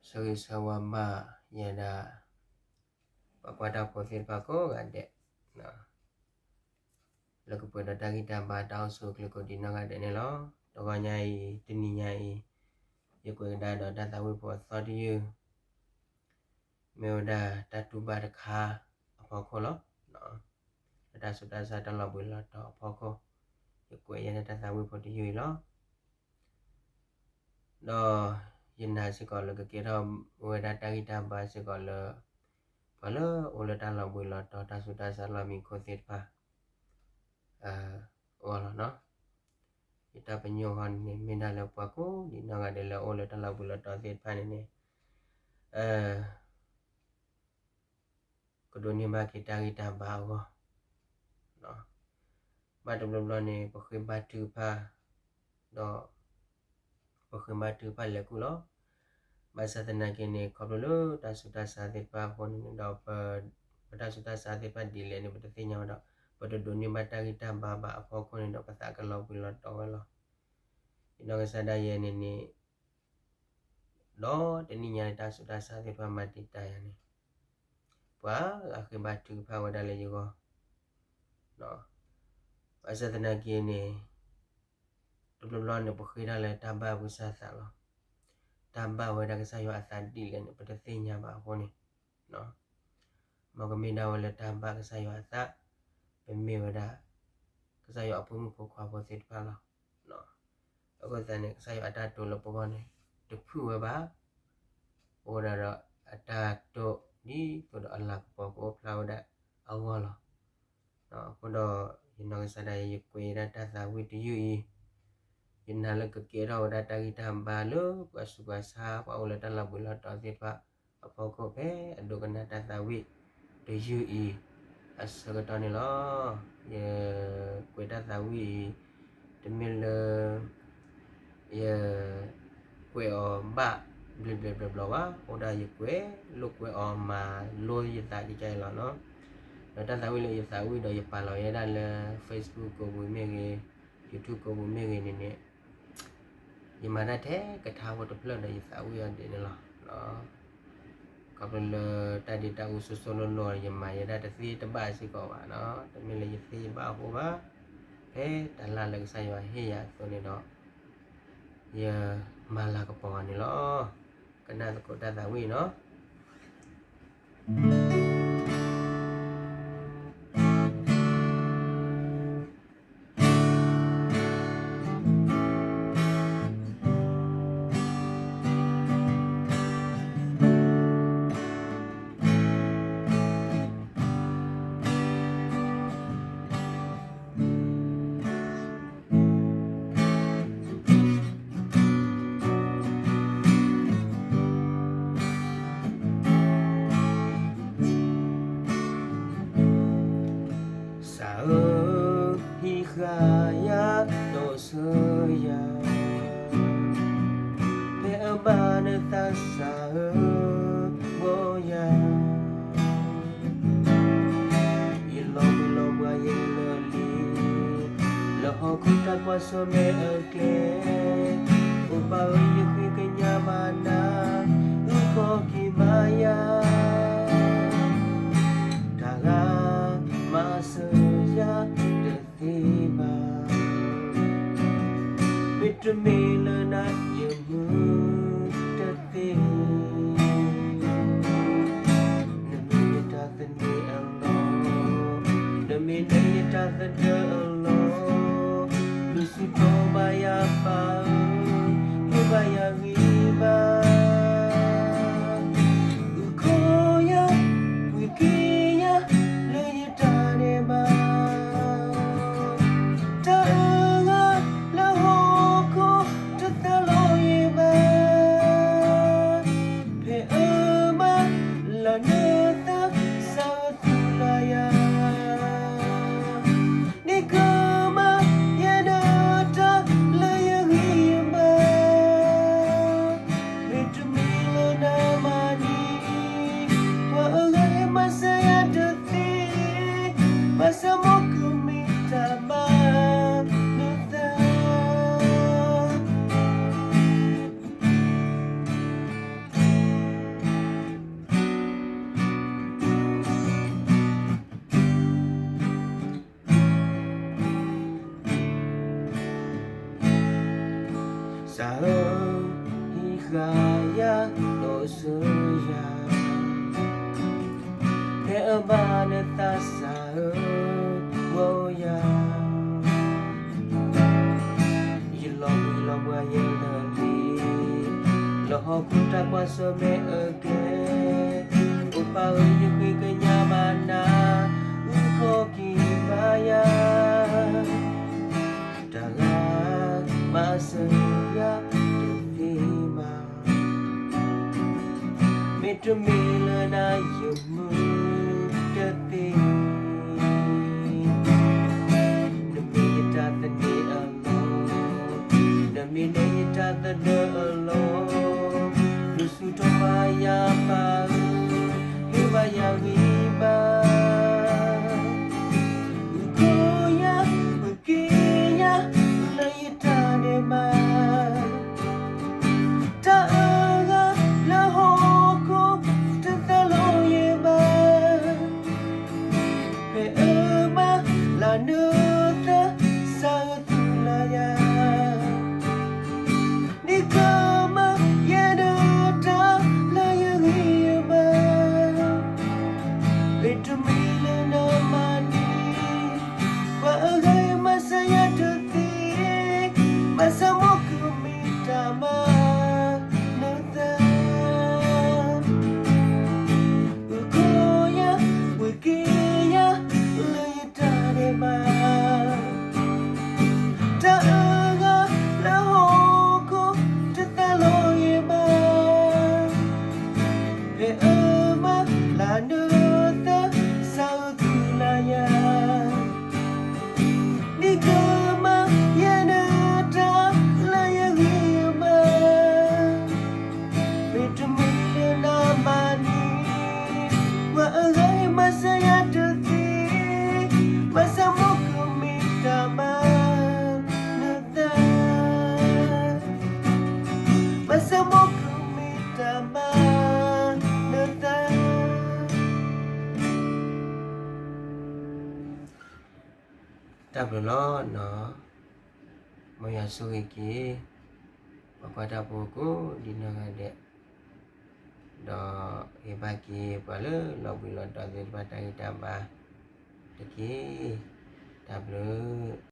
ဆၢဂ့ၤဆၢဝါဘၣ်ယဲဒၣ် ပှၤကွၢ်တၢ်ဖိသ့ၣ်တဖၣ်ကိးဂၤဒဲး လၢကပှဲၤဒီးတၢ်ဂံၢ်တၢ်ဘါတၢ်အိၣ်ဆူၣ်အိၣ်ချ့ကိးဒံးနီၢ်ဂၤဒဲးန့ၣ်လီၤ. တဂီၤညါအံၤ တနံၤညါအံၤ ယကွဲးကဒါဒီးတၢ်သးဝံၣ်ဖိအသီတယုၢ် မ့ၢ်ဝဲဒၣ်တၢ်တူၢ်ဘၣ်တခါအဖီခိၣ်လီၤ. လၢတၢ်ဆူးတၢ်ဆါတၢ်လီၤဘှံးလီၤတီၤအဖီခိၣ် ယကွဲးယဲဒၣ်တၢ်သးဝံၣ်ဖိတယုၢ်အံၤလီၤ. ဒီးယနာ်စ့ၢ်ကီးလၢကကဲထီၣ်ဝဲဒၣ်တၢ်ဂံၢ်တၢ်ဘါစ့ၢ်ကီးလၢ ပှၤလၢအိၣ်လၢတၢ်လီၤဘှံးလီၤတီၤတၢ်ဆူးတၢ်ဆါလီၢ်မံခိၣ်သ့ၣ်တဖၣ် အဂီၢ်လီၤနီၤ. ယတၢ်ပညိၣ်ဃီန့ၣ် မ့ၢ်ဒၣ်လၢပှၤကိးဒံးနီၢ်ဂၤဒဲးလၢအအိၣ်လၢတၢ်လီၤဘှံးလီၤတီၤသ့ၣ်တဖၣ်န့ၣ်န့ၣ် ကဒိးန့ၢ်ဘၣ်က့ၤတၢ်ဂံၢ်တၢ်ဘါအဂီၢ် ဘၣ်တဘျီဘျီန့ၣ် ပဃ့ဘါထုကဖၣ် ဒီး ပဃ့ဘါထုကဖၣ်လဲၤကူၣ်လီၤ. ဘၣ်ဆၣ်သနာ်က့န့ၣ် ခီဖျိလၢတၢ်ဆူးတၢ်ဆါသ့ၣ်တဖၣ်အဃိန့ၣ်ဒီး ပ ပတၢ်ဆူးတၢ်ဆါသ့ၣ်တဖၣ်ဒ်လဲၣ်န့ၣ် ပတသ့ၣ်ညါဝဲဒီး ပတဒိးန့ၢ်ဘၣ်တၢ်ဂံၢ်တၢ်ဘါဘၣ်အဖီခိၣ်န့ၣ်ဒီး ပသးကလီၤဘှံးလီၤတီၤဝဲလီၤ. ယနီၢ်ကစၢ်ဒၣ်ယဲန့ၣ်န့ၣ် ဒီးတနံၣ်ညါန့ၣ် တၢ်ဆူးတၢ်ဆါသ့ၣ်တဖၣ်မၤတံာ်တာ်ယၤန့ၣ် ပှၤဂၤဃ့ဘါထုကဖၣ်ဝဲဒၣ်လၢယဂီၢ် ဘၣ်ဆၣ်သနာ်က့န့ၣ် တဘျီဘျီန့ၣ် ပဃ့တၢ်လၢတၢ်ဘၣ်အပူၤစၢ်သးလီၤ. တၢ်ဘၣ်ဝဲဒၣ်ကစၢ်ယွၤအသးဒ်လဲၣ်န့ၣ် ပတသ့ၣ်ညါဘၣ်အဃိန့ၣ် မ်ကမ့ၢ်ဒၣ်ဝဲလၢတၢ်ဘၣ်ကစၢ်ယွၤအသး, ပမ့ၢ်ဝဲဒၣ် ကစၢ်ယွၤအဖိမုၣ်ဖိခွါဖိသ့ၣ်တဖၣ်လီၤ. အဃိသတးန့ၣ် ကစၢ်ယွၤအတၢ်တိာ်လၢပဂီၢ်န့ၣ် တဖုၣ်ဝဲဘၣ်, အိၣ်ဝဲဒၣ်ဒီးအတၢ်တိာ် ဒ်သိးဒီးအလၤကပီၤကအိၣ်ဖျါဝဲဒၣ်အဂီၢ်လီၤ. အဃိဒီး ယနီၢ်ကစၢ်ဒၣ်ယဲ ယကွဲးဒၣ်တၢ်သးဝံၣ်တယုၢ်အံၤ, ယနာ်လၢကကဲထီၣ်ဝဲဒၣ်တၢ်ဂံၢ်တၢ်ဘါလၢပှၤဆူးပှၤဆါ ပှၤအိၣ်လၢတၢ်လီၤဘှံးလီၤတီၤသ့ၣ်တဖၣ်အဖီခိၣ် ဖဲအဒိကနၣ်တၢ်သးဝံၣ်တယုၢ်အံၤအဆၢကတီၢ်န့ၣ်လီၤ. ယကွဲးတၢ်သးဝံၣ်အံၤ တမ့ၢ်လၢ ယကွဲးအီၤဘၣ်ဘျ့ဘျ့ဘျီဘျီဘၣ်, အိၣ်ဒၣ်ယကွဲးလိာ်ကွဲးအီၤမၤလိယသးကကါအံၤလီၤနီၤ. ဒီးတၢ်သးဝံၣ်လၢယသးဝံၣ်ဒီးယပာ်လီၤဝဲဒၣ်လၢ Facebook ကိးပူၤမ့ၢ်ဂ့ၤ, YouTube ကိးပူၤမ့ၢ်ဂ့ၤန့ၣ်န့ၣ် ယမၤတၢ်ထဲကထါဖိတဖျၢၣ်ဒီးယသးဝံၣ်အီၤဒ်န့ၣ်လီၤ. ခီဖျိလၢတၢ်ဒ့တၢ်အူစိၤစိၤလိၤလိၤ ယမၤယဲဒၣ်တသ့တဘၣ်စ့ၢ်ကီးဘၣ်နီၤ, တမ့ၢ်လၢယသ့ယဘၣ်အဃိဘၣ်, ဖဲတၢ်လၢ်လၢကစၢ်ယွၤဟ့ၣ်ယၤအသိးန့ၣ်ဒီး ယမၤလၤကပီၤအီၤန့ၣ်လီၤ. ကနၣ်သကိးတၢ်သးဝံၣ်နီၤ. စၢ်ဧၢ, ဟံးဃာ်ယၤဒီးဆှၢယၤ, ဖဲအဘၣ်နသးစၢ်ဧၢ, ဘီယၤ ယလီၤဘှံးလီၤဘှါယဲလၢာ်လံ, လၢဟီၣ်ခိၣ်တၢ်ကွၢ်ဆၢၣ်မဲာ်အကျဲ, အိၣ်ဘၣ်ဧၢ ယဃ့ကညးဘၣ်နၤ, အုၣ်ကီၤက့ၤဘၣ်ယၤ, တၢ်ဂၤမၤစၢၤယၤတသ့ဘၣ်, မ့တမ့ၢ်လၢနၤယမုာ်တသ့ နမ့ၢ်ယတၢ်သန့ၤအလီၢ်, နမ့ၢ်န့ၢ်ယတၢ်သဒၢအလီၢ်, လူၤဆူၣ်ထီၣ်ဘၣ်ယၤပၢ်ဧၢ, ဟ့ၣ်ဘၣ်ယၤဂံၢ်ဘါ စၢ်ဧၢ, ဟံးဃာ်ယၤ, ဒိးစၢၤယၤ, ဖဲအမၤနသးစၢ်ဧၢ, ဝီယၤ, ယလီၤဘှံးလီၤပှၤယဲလၢာ်လံ, လၢဟီၣ်ခိၣ်တၢ်ကွၢ်ဆၢၣ်မဲာ်အကျဲ, အိၣ်ပၢ်ဧၢ ယဃ့ကညးဘၣ်နၤ, အုၣ်ခီၣ်က့ၤဘၣ်ယၤ တၢ်လၢ မၤစၢၤယၤတသ့ဘၣ်, မ့တမ့ၢ်လၢနၤယမုာ်တသ့, နမ့ၢ်ယတၢ်သန့ၤအလီၢ်, နမ့ၢ်န့ၣ်ယတၢ်သဒၢအလီၢ်, လူၤဆူၣ်ထီၣ်ဘၣ်ယၤပၢ်ဧၢ, ဟ့ၣ်ဘၣ်ယၤဂံၢ်ဘါ အုၣ်ကီၤယၤ, ပှ့ၤက့ၤယၤ, လၢယတၢ်ဒဲးဘး, တၢ်အဂၤလၢဟီၣ်ခိၣ်တသးလီၤယဲဘၣ်, ဖဲအမၤလၢနသး စၢ်ဧၢ သူၣ်လၢယၤ နကမၤယဲဒၣ်တၢ်လၢယဂံၢ်ယဘါ, မ့တမ့ၢ်လၢနမၤန့ၣ်, ပှၤအဂၤအံၤမၤစၢၤယၤတသ့, ဘၣ်ဆၣ်မ့ၢ်ကမ့ၢ်တၢ်မၤနသး အုၣ်ကီၤယၤ, ပှ့ၤက့ၤယၤ, လၢယတၢ်ဒဲးဘး, တၢ်အဂၤလၢဟီၣ်ခိၣ်တသးလီၤယဲဘၣ်, ဖဲအမၤလၢနသး စၢ်ဧၢ သူၣ်လၢယၤ နကမၤယဲဒၣ်တၢ်လၢယဂံၢ်ယဘါ, မ့တမ့ၢ်လၢနမၤန့ၣ်, ပှၤအဂၤအံၤမၤစၢၤယၤတသ့, ဘၣ်ဆၣ်မ့ၢ်ကမ့ၢ်တၢ်မၤနသး, ဘၣ်ဆၣ်မ့ၢ်ကမ့ၢ်တၢ်မၤနသး တၢ်ဘျုးလီၤနီၤ, မ်ယွၤဆိၣ်ဂ့ၤက့ၤ ပှၤကွၢ်တၢ်ဖိကိးဒံနီၢ်ဂၤဒဲး, ဒီးဟ့ၣ်ဘၣ်က့ၤပှၤလၢလီၤဘှံးလီၤတီၤသ့ၣ်တဖၣ်တၢ်ဂံၢ်တၢ်ဘါတက့ၢ်. တၢ်ဘျုး